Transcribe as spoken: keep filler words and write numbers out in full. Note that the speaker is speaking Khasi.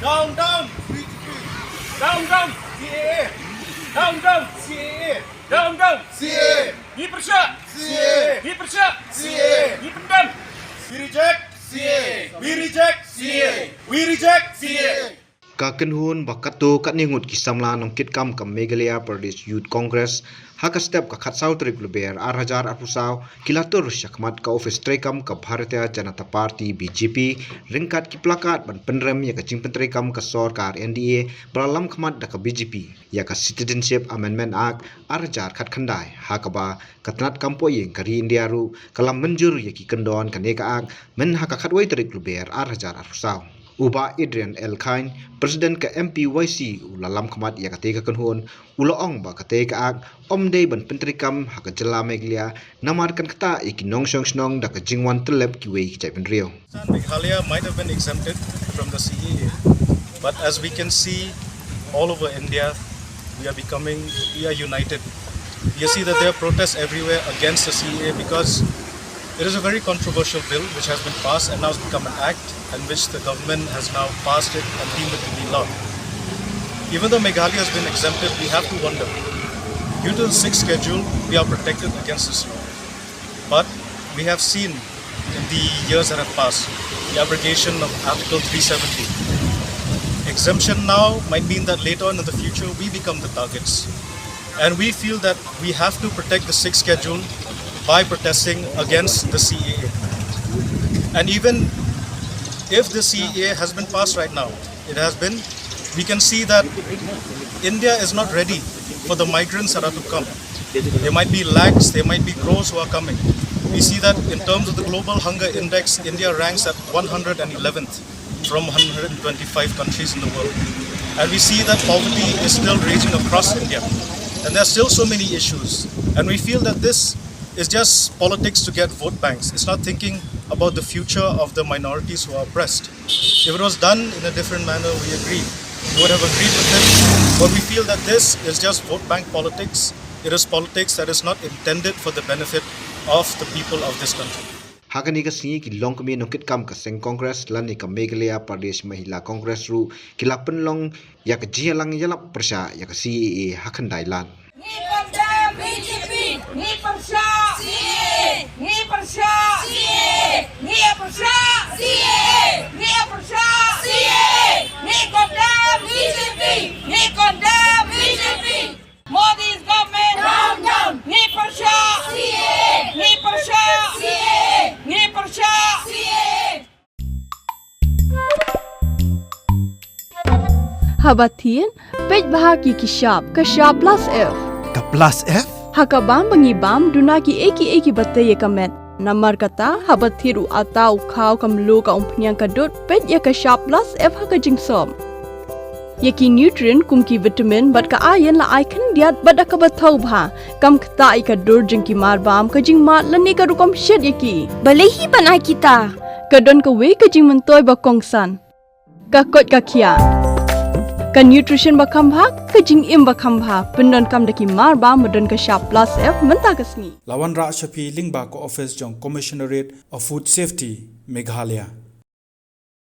Down, down, B J P. Down, down, C A A. Down, down, C A A. Down, down, C A A. Ngi pyrshah. C A A. Ngi pyrshah. C A A. Ngi pyndem. We reject C A A. We reject C A A. We reject C A A. Ka kynhun ba katto katne ngut ki samla nongkitkam ka Meghalaya Pradesh Youth Congress ha ka step ka khatsaw tarik Lber ar hajar arphew saw ki la tur shakhmat ka office treikam ka Bharatiya Janata Party B J P ryngkat ki plakat ban pynrem ïa ka jingpyntreikam ka sorkar N D A ba la lam khmat da ka B J P ïa ka Citizenship Amendment Act ar hajar khatkhyndai, ha kaba ka tnat kam poh ïing ka ri India ruh ka la mynjur ïa ki kyndon kane ka Act myn ha ka khatwei tarik Lber ar hajar arphew saw. U Bah Adrian L Chyne, President ka M P Y C, u la lam khmat ïa katei ka kynhun, u la ong ba katei ka Act ym dei ban pyntreikam ha ka jylla Meghalaya namar kan ktah ïa ki nongshong shnong da ka jingwan tyllep kiwei ki jaitbynriew. Meghalaya might have been exempted from the C A A, but as we can see, all over India, we are becoming, we are united. You see that there are protests everywhere against the C A A because it is a very controversial bill which has been passed and now has become an act, and which the government has now passed it and deemed it to be law. Even though Meghalaya has been exempted, we have to wonder. Due to the sixth schedule, we are protected against this law. But we have seen in the years that have passed the abrogation of Article three seventy. Exemption now might mean that later on in the future we become the targets. And we feel that we have to protect the sixth schedule by protesting against the C A A. And even if the C A A has been passed right now, it has been, we can see that India is not ready for the migrants that are to come. There might be lakhs, there might be crores who are coming. We see that in terms of the global hunger index, India ranks at one hundred eleventh from one hundred twenty-five countries in the world. And we see that poverty is still raging across India. And there are still so many issues. And we feel that this is just politics to get vote banks. It's not thinking about the future of the minorities who are oppressed. If it was done in a different manner, we agree. We would have agreed with it. But we feel that this is just vote bank politics. It is politics that is not intended for the benefit of the people of this country. Ha kane ka sngi ki longkmie nongkitkam ka seng Congress lane ka Meghalaya Pradesh Mahila Congress ruh ki la pynlong ïa ka jingïalang ïalap pyrshah ïa ka C A A ha khyndai lad. Ngi condemn B J P. Ngi pyrshah C A A. Ngi pyrshah C A A. Ngi pyrshah C A A. Ngi pyrshah C A A. Ngi condemn B J P. Ngi condemn B J P. Modi's government. Down, down. Ngi pyrshah C A A. Ngi pyrshah C A A. Ngi pyrshah C A A. Haba thied, peit bha ki ki shap, ka shap plus F. Ka plus F? Ha ka bam ba ngi bam, duna ki ei ki ei kiba tei ïa ka met. Namar kata, haba thied u atta, u khaw, ka mluh, ka umphniang, ka dud, peit ïa ka shap plus F ha ka jingsop. Ïa ki nutrient kum ki vitamin bad ka iron la ai khyndiat bad da kaba thaw bha. Kam ktah ïa ka dur jong ki mar bam, ka jingmad lane ka rukom shet ïa ki. Balei hi ban ai kita? Ka don kawei ka jingmyntoi ba kongsan. Ka koit ka khiah. Ka nutrition ba kham bha, ka jingim ba kham bha. Pyndonkam da ki mar bam ba don ka shap plus F mynta ka sngi. La wanrah sha phi lyngba ka office jong Commissionerate of Food Safety, Meghalaya.